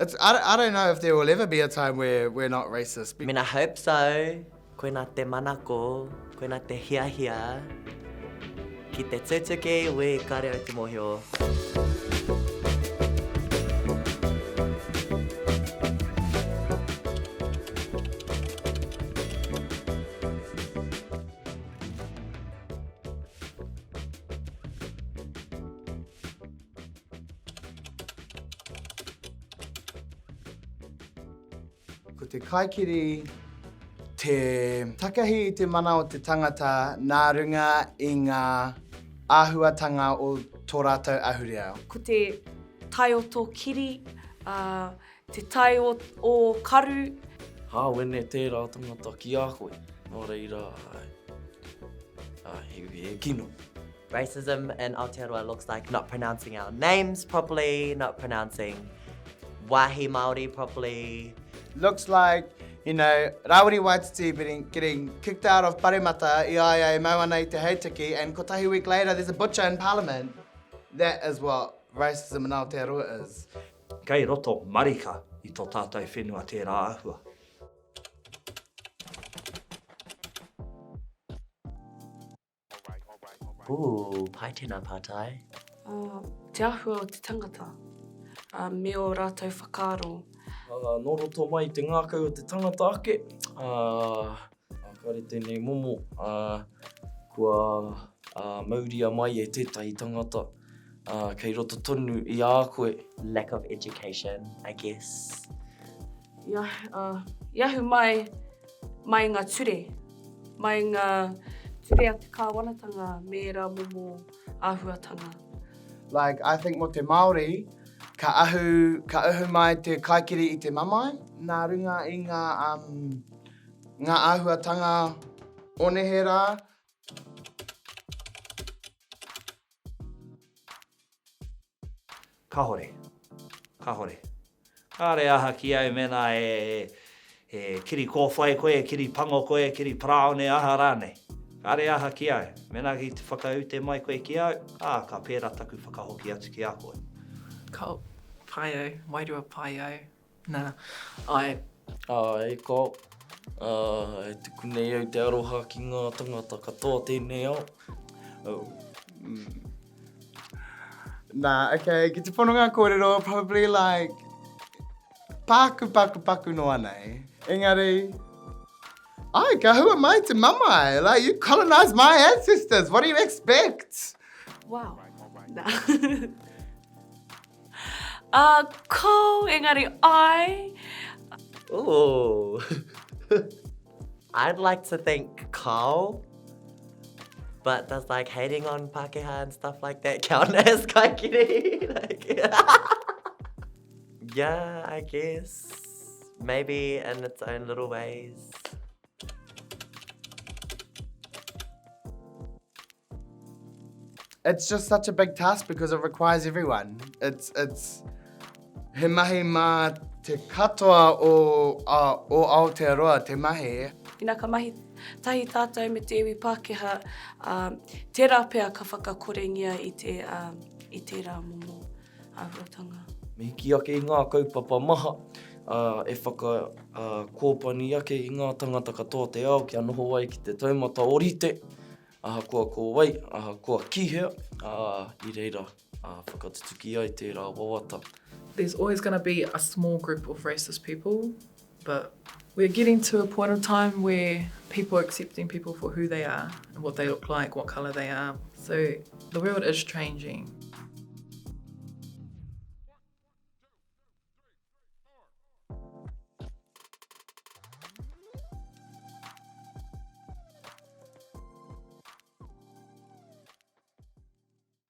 It's, I, I don't know if there will ever be a time where we're not racist. I mean, I hope so. Koina te manako, koina te hiahia. Ki te tutuki, we kare au te mohio. Ko te kaikiri te takahi i te mana o te tangata nā runga i ngā āhuatanga o tō rātou ahurea. Ko te tae o tō kiri, te tae o ō karu. Hāwene tērā tangata ki a koe, nō reira, he kino. Racism in Aotearoa looks like not pronouncing our names properly, not pronouncing wāhi Māori properly. Looks like, you know, Rawiri Waititi getting, getting kicked out of Paremata i a ia e mau ana i te heitiki and kotahi week later there's a butcher in Parliament. That is what racism in Aotearoa is. Kei roto marika i to tatou whenua tera ahua. Ooh, pai tēnā pātai. Te āhua o te tangata me ō rātou whakaaro. Nō roto mai i te ngākau o te tangata ake, kāre tēnei momo kua mauria mai e tētahi tangata kei roto tonu i a koe. Lack of education, I guess. I ahu mai mai ngā ture, mai ngā ture a te kāwanatanga me ērā momo āhuatanga. Like, I think mō te Māori, ka ahu, ka ahu mai te kaikiri i te mamae, nā runga i ngā, um, ngā āhuatanga o neherā. Kahore. Kahore. Kāre aha ki au mēnā e, e kiri kōwhai koe, e kiri pango koe, e kiri parāone, aha rānei. Kāre aha ki au. Mēnā ki te whakaute mai koe ki au, ā, ka pērā taku whakahoki atu ki a koe. Ka pai au, wairua pai au. Nā, āe. Āe, kao. Ā, e tuku nei au te aroha ki ngā tangata katoa tēnei ao. Oh. Mm. Nā, okay, ki te pono ngā kōrero, probably like, paku, paku, paku noa nei. Engari, ai, ka hua mai te mamae. Like, you colonized my ancestors. What do you expect? Wow. Nā. Uh, ko, engari ai. Ooh. I'd like to think kao, but does like hating on Pākehā and stuff like that count as kaikiri? like, yeah, I guess. Maybe in its own little ways. It's just such a big task because it requires everyone. It's, it's, he mahi mā te katoa o, uh, o Aotearoa te mahi. Ina ka mahi tahi tātou me te iwi Pākehā, uh, tērā pea ka whakakorengia i, te, uh, i tērā momo āhuatanga. Me hiki ake i ngā kaupapa maha uh, e whakakōpani uh, ake i ngā tangata katoa te ao kia noho ai ki te taumata orite. Ahakoa ko wai, ahakoa ki hea, ā, i reira whakatutuki ai tērā wawata. There's always gonna be a small group of racist people, but we're getting to a point of time where people are accepting people for who they are and what they look like, what colour they are. So the world is changing.